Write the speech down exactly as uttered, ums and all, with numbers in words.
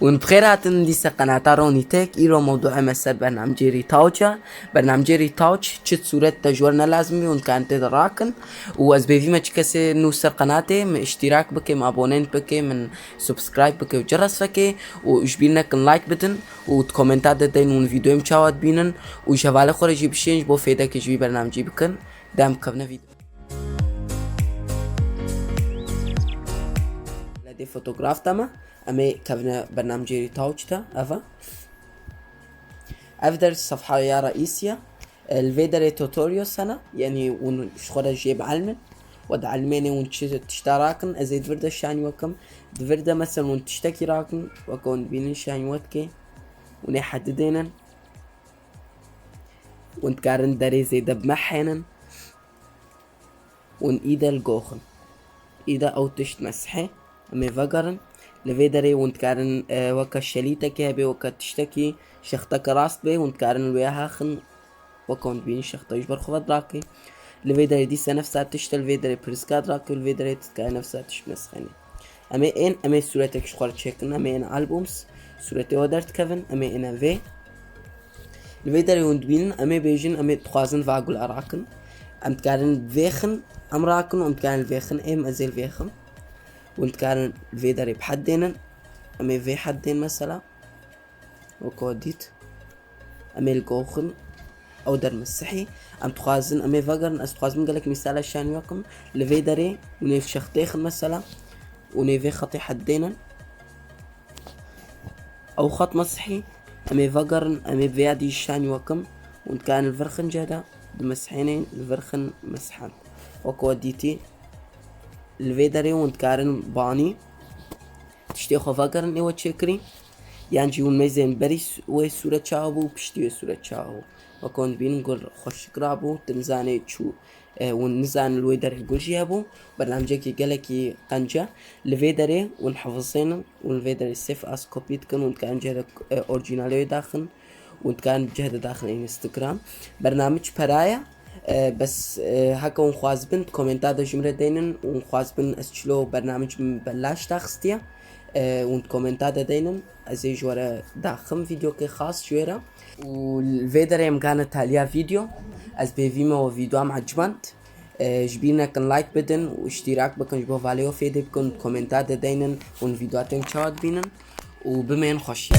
Hûn bi xêr hatin dîsa qenata Ronî Tech. Îro mewdûê me ser bernamecê Retouch e. Bernamecê Retouch çi sûret te ji we re ne lazim bî, hûn dikarin tê de rakin. Û ez bêvî me çi kesê nû ser qenatê, min îştîrak bike, min abone bike, min subscribe bike û ceres veke. Û ji bîr nekin like bidin. Û di komenta de deyn hûn vîdeoyê min çawa dibînin. Û ji hevalê xwe re jî bişên ji bo fêdekê ji vî bernamecî bikin. Dem kevne vîdeo. Lê dê fotograf de me. Em ê kevine bernamecê Retouch de, ev e. Ev der sefhaya reîsî ye. Li vê derê tutorials hene, yanî hûn ji xwe re jê bielmin. We dielmênê hûn çi tişta rakin, ez ê di vir de şanî we kim. Di vir de mesela hûn tiştekî rakin, weke hûn dibînin şanî we dike. Hûn ê hedidênin. Hûn dikarin derê zêde bimehênin. Hûn îde li goxin. Îde ew tişt mesihê. Em ê vegerin. Li vê derê hûn dikarin, e, weke şelîtekê hebe, weke tiştekî, şexteke rast bê, hûn dikarin li wê hexin. Weke hûn dibînin şexta ji ber xwe ve dirake. Li vê derê dîsa nefsa tişt e, li vê derê pirizka dirake, li vê derê tu dikare nefsa tişt mesixenê. Em ê ên, em ê sûretek ji xwe re çêkin, em ê ên albums, sûretê we derdikevin, em ê êne vê. Li vê derê hûn dibînin, em ê bêjin, em ê dixwazin va gula rakin. Em dikarin vêxin, em rakin, hûn dikarin vêxin, êm ez ê vêxim. Hûn dikarin vê derê bi hed dênin, em ê vê hed dên mesela. Weke we dît. Em ê li goxin. Ew der mesihî. Em dixwazin, em ê vegerin, ez dixwazim gelek mîsala şanî we kim. Li vê derê hûn ê şextêxin mesela. Hûn ê vê xetê hed dênin. Ew xet mesihî. Em ê vegerin, em ê vêya dî şanî we kim. Hûn dikarin li vir xin cihda. Di mesihênê li vir xin mesihen. Weke we dîtî. Li vê derê hûn dikarin banî. Tiştê xwe vegerin ê we çêkirî. Yan jî hûn mêzên berî s-, wê sûret çawa bû û piştî wê sûret çawa bû. Weke hûn dibînin gul xweşik rabû, tu nizanê çû, e, hûn nizanin li wê derê gul jî hebû. Bernamecekî gelekî qenc e. Li vê derê hûn hifizênin, hûn li vê derê save as copy dikin, hûn dikarin cihê de, e, orîjinalê wê daxin. Hûn dikarin cihê de daxin Instagram. Bernamec pera ye. E, bes, e, heke hûn xwazibin, komenta de ji min re deynin, hûn xwazibin ez çilo bernamec min belaş daxistiye. E, hûn komenta de deynin, ez ê ji we re daxim vîdeokê xas ji wê re. Û li vê derê em gane taliya vîdeo. Ez bêvî me we vîdeoya min eciband. E, ji bîr nekin like bidin û îştîrak bikin ji bo valê we fêdê bikin, komenta de deynin, hûn vîdeoya te min çawa dibînin û bimên xweşî.